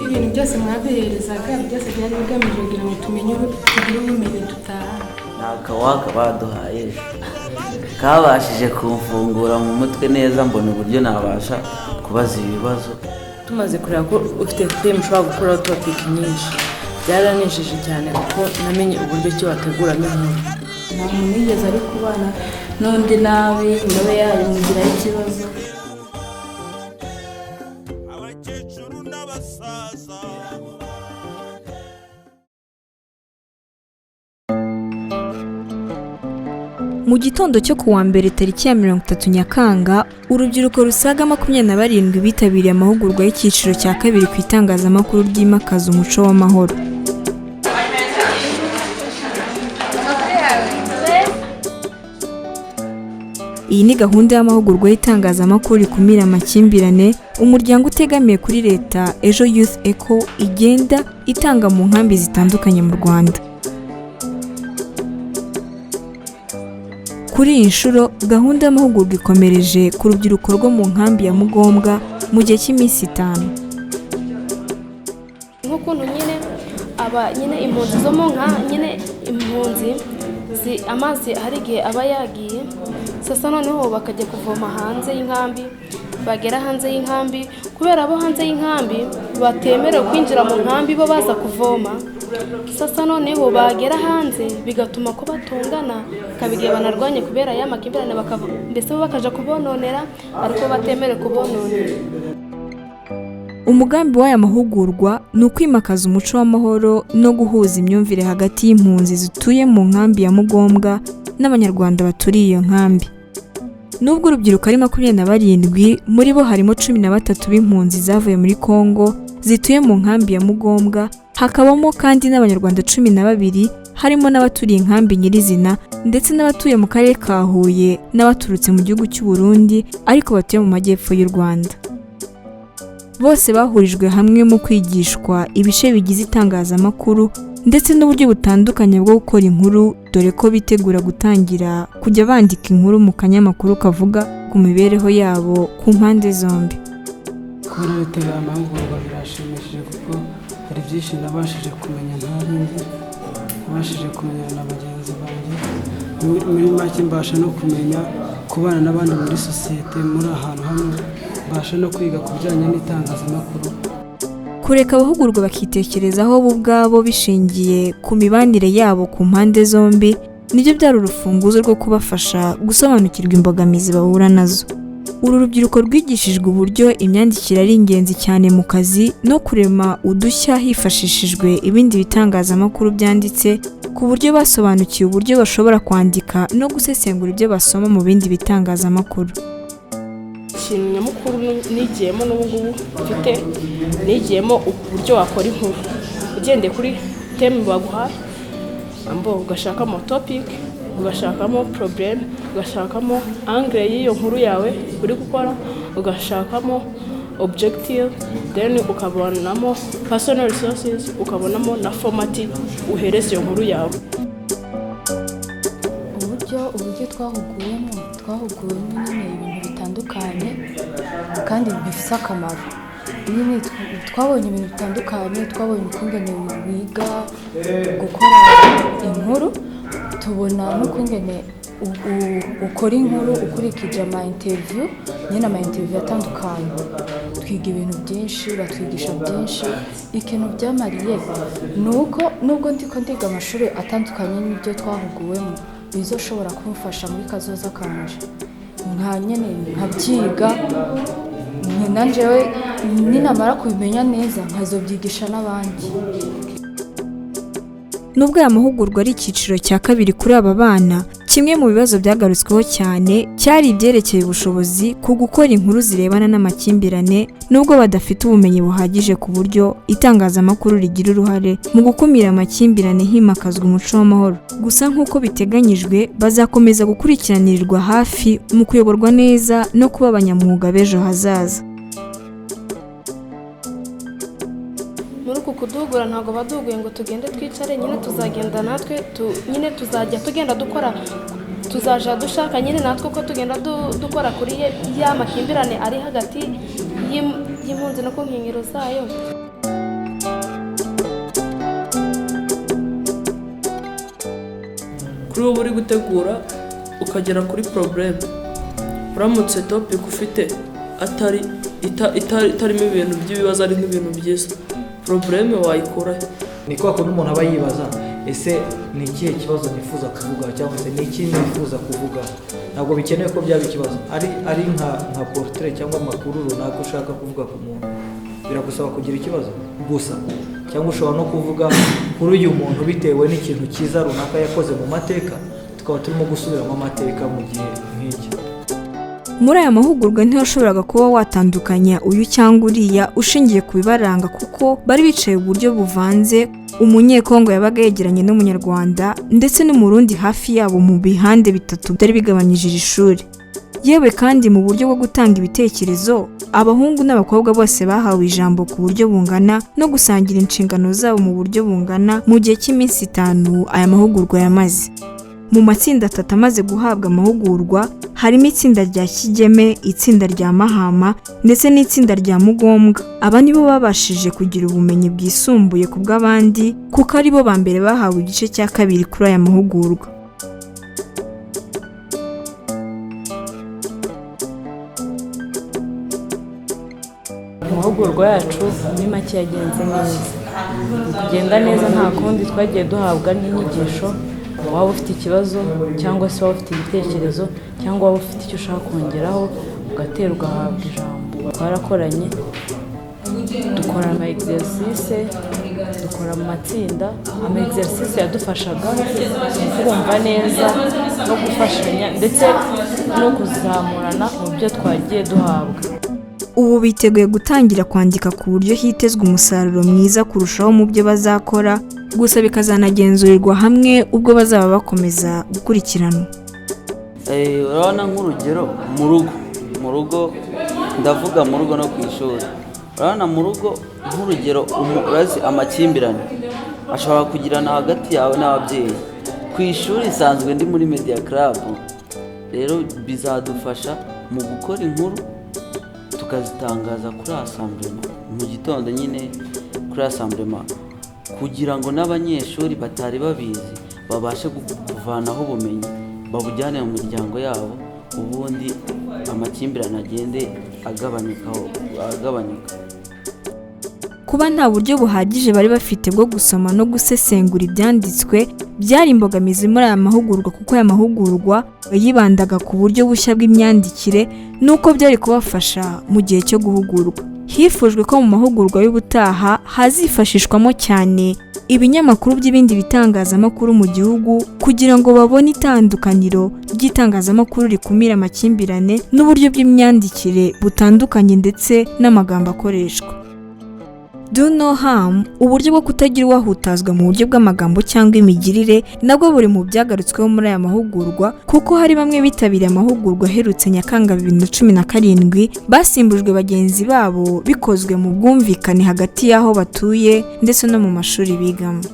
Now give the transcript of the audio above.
Ibintu byose mwaduherezaga byose byari bigamije kugira ngo tumenye, tugire ubumenyi dutaha. Ni akawaka baduhaye ejo kabashije kumfungura mu mutwe neza, mbona uburyo nabasha kubaza ibibazo. Tumaze kureba ko ufite theme ushobora gukuraho topic nyinshi, byaranejeje cyane kuko namenye uburyo ki wateguramo inkuru. Nta muntu wigeze ari kubana n'undi nabi ngo abe yamugiraho ikibazo. Abakecuru n'abasaza. Mu gitondo cyo ku wa mbere, tariki ya 30 Nyakanga, urubyiruko rusaga 27 bitabiriye amahugurwa y'icyiciro cya kabiri ku itangazamakuru ryimakaza umuco w'amahoro. Iyi ni gahunda y'amahugurwa y'itangazamakuru rikumira amakimbirane umuryango utegamiye kuri leta Ejo Youth Eco igenda itanga mu nkambi zitandukanye mu Rwanda. Kuri iyi nshuro, gahunda y'amahugurwa ikomereje ku rubyiruko rwo mu nkambi ya Mugombwa mu gihe cy'iminsi 5. Nk'ukuntu nyine aba nyine impunzi zo mu nka nyine impunzi amazi hari igihe aba yagiye, sasa noneho bakajya kuvoma hanze y'inkambi. Bagera hanze y'inkambi, kubera abo hanze y'inkambi batemerewe kwinjira mu nkambi, bo baza kuvoma. Sasa noneho bagera hanze bigatuma ko batongana, hakaba igihe banarwanye kubera ya makimbirane, mbese bo bakaja kubononera ariko batemerewe kubononera. Umugambi w'aya mahugurwa ni ukwimakaza umuco w'amahoro no guhuza imyumvire hagati y'impunzi zituye mu nkambi ya Mugombwa n'Abanyarwanda baturiye iyo nkambi. Nubwo urubyiruko ari 27, muri bo harimo 13 b'impunzi zavuye muri Congo zituye mu nkambi ya Mugombwa, hakabamo kandi n'Abanyarwanda 12, harimo n'abaturiye inkambi nyirizina ndetse n'abatuye mu karere ka Huye n'abaturutse mu gihugu cy'u Burundi ariko batuye mu majyepfo y'u Rwanda. Bose bahurijwe hamwe mu kwigishwa ibice bigize itangazamakuru ndetse n'uburyo butandukanye bwo gukora inkuru, dore ko bitegura gutangira kujya bandika inkuru mu kanyamakuru kavuga ku mibereho yabo ku mpande zombi. Kubona bitabira amahugurwa birashimishije kuko hari byinshi nabashije kumenya ntari nzi, nabashije kumenyana na bagenzi banjye. Muri make mbasha no kumenya kubana n'abandi muri sosiyete, muri ahantu hamwe, mbasha no kwiga ku bijyanye n'itangazamakuru. Kureka abahugurwa bakitekerezaho bo ubwabo bishingiye ku mibanire yabo ku mpande zombi nibyo byari urufunguzo rwo kubafasha gusobanukirwa imbogamizi bahura nazo. Uru rubyiruko rwigishijwe uburyo imyandikire ari ingenzi cyane mu kazi no kurema udushya hifashishijwe ibindi bitangazamakuru byanditse, ku buryo basobanukiwe uburyo bashobora kwandika no gusesengura ibyo basoma mu bindi bitangazamakuru. Ikintu nyamukuru nigiyemo n'ubu ngubu mfite, nigiyemo uburyo wakora inkuru ugendeye kuri theme baguhaye, ambo ugashakamo topic, ugashakamo problem, ugashakamo angle y'iyo nkuru yawe uri gukora, ugashakamo objective, then ukabonamo personal resources, ukabonamo na format uhereza iyo nkuru yawe. Uburyo twahuguwemo nyine ibintu bitandukanye kandi bifite akamaro. Nyine twabonye ibintu bitandukanye, twabonye ukungene wiga gukora inkuru, tubona n'ukungene ukora inkuru ukurikije ama interview, nyine ama interview atandukanye. Twiga ibintu byinshi, batwigisha byinshi. Ikintu byamariye ni uko nubwo ndiko ndiga amashuri atandukanye n'ibyo twahuguwemo, bizoshobora kumfasha muri kazoza kanje, nka nyene nkabyiga na njyewe ninamara kubimenya neza nkazobyigisha n'abandi. Nubwo aya mahugurwa ari icyiciro cya kabiri kuri aba bana, kimwe mu bibazo byagarutsweho cyane cyari ibyerekeye ubushobozi ku gukora inkuru zirebana n'amakimbirane, nubwo badafite ubumenyi buhagije ku buryo itangazamakuru rigira uruhare mu gukumira amakimbirane himakazwa umuco w'amahoro. Gusa nk'uko biteganyijwe, bazakomeza gukurikiranirirwa hafi mu kuyoborwa neza no kuba abanyamwuga b'ejo hazaza. Muri uku kuduhugura ntabwo baduhuguye ngo tugende twicare, nyine tuzagenda natwe nyine tuzajya tugenda dukora, Tuzaja dushaka nyine natwe uko tugenda dukora kuri ya makimbirane ari hagati y'impunzi no ku nkengero zayo. Kuri ubu uri gutegura ukagera kuri problème, uramutse topic ufite atari itarimo ibintu by'ibibazo, ari nk'ibintu byiza, problème wayikura. Ni kwa kundi umuntu aba yibaza: ese ni ikihe kibazo nifuza kuvuga, cyangwa se ni iki nifuza kuvuga? Ntabwo bikenewe ko byaba ikibazo, ari nka portrait cyangwa amakuru runaka ushaka kuvuga ku muntu, biragusaba kugira ikibazo gusa, cyangwa ushobora no kuvuga kuri uyu muntu bitewe n'ikintu cyiza runaka yakoze mu mateka, tukaba turimo gusubiramo amateka mu gihe nk'iki. Muri aya mahugurwa ntiwashoboraga kuba watandukanya uyu cyangwa uriya ushingiye ku bibaranga, kuko bari bicaye uburyo buvanze. Umunyekongo yabaga yegeranye n'Umunyarwanda ndetse n'Umurundi hafi yabo mu bihande bitatu byari bigabanyije iri shuri. Yewe kandi mu buryo bwo gutanga ibitekerezo, abahungu n'abakobwa bose bahawe ijambo ku buryo bungana no gusangira inshingano zabo mu buryo bungana mu gihe cy'iminsi 5 aya mahugurwa yamaze. Mu matsinda atatu amaze guhabwa amahugurwa harimo itsinda rya Kigeme, itsinda rya Mahama ndetse n'itsinda rya Mugombwa. Aba nibo babashije kugira ubumenyi bwisumbuye ku bw'abandi, kuko aribo ba mbere bahawe igice cya kabiri kuri aya mahugurwa. Amahugurwa yacu muri make yagenze neza, kugenda neza nta kundi twagiye duhabwa n'inyigisho. Waba ufite ikibazo cyangwa se waba ufite igitekerezo cyangwa waba ufite icyo ushaka kongeraho, ugatera ugahabwa ijambo. Twarakoranye, dukora ama exercice, dukora mu matsinda. Ama exercice yadufashaga kumva neza no gufashanya ndetse no kuzamurana mu byo twagiye duhabwa. Ubu biteguye gutangira kwandika ku buryo hitezwe umusaruro mwiza kurushaho mu byo bazakora, gusa bikazanagenzurirwa hamwe ubwo bazaba bakomeza gukurikiranwa. Urabona nk'urugero mu rugo ndavuga mu rugo no ku ishuri. Urabona mu rugo nk'urugero urazi amakimbirane ashobora kugirana hagati yawe n'ababyeyi. Ku ishuri isanzwe ndi muri media club, rero bizadufasha mu gukora inkuru tukazitangaza kuri assemblement mu gitondo nyine, kuri assemblement, kugira ngo n'abanyeshuri batari babizi babashe kuvanaho ubumenyi babujyane mu miryango yabo, ubundi amakimbirane agende agabanyuka. Kuba nta buryo buhagije bari bafite bwo gusoma no gusesengura ibyanditswe byari imbogamizi muri aya mahugurwa, kuko aya mahugurwa yibandaga ku buryo bushya bw'imyandikire n'uko byari kubafasha mu gihe cyo guhugurwa. Hifujwe ko mu mahugurwa y'ubutaha hazifashishwamo cyane ibinyamakuru by'ibindi bitangazamakuru mu gihugu, kugira ngo babone itandukaniro ry'itangazamakuru rikumira amakimbirane n'uburyo bw'imyandikire butandukanye ndetse n'amagambo akoreshwa. Do no harm, uburyo bwo kutagira uwahutazwa mu buryo bw'amagambo cyangwa imigirire, nabwo buri mu byagarutsweho muri aya mahugurwa, kuko hari bamwe bitabiriye amahugurwa aherutse Nyakanga 2017 basimbujwe bagenzi babo bikozwe mu bwumvikane hagati y'aho batuye ndetse no mu mashuri bigamo.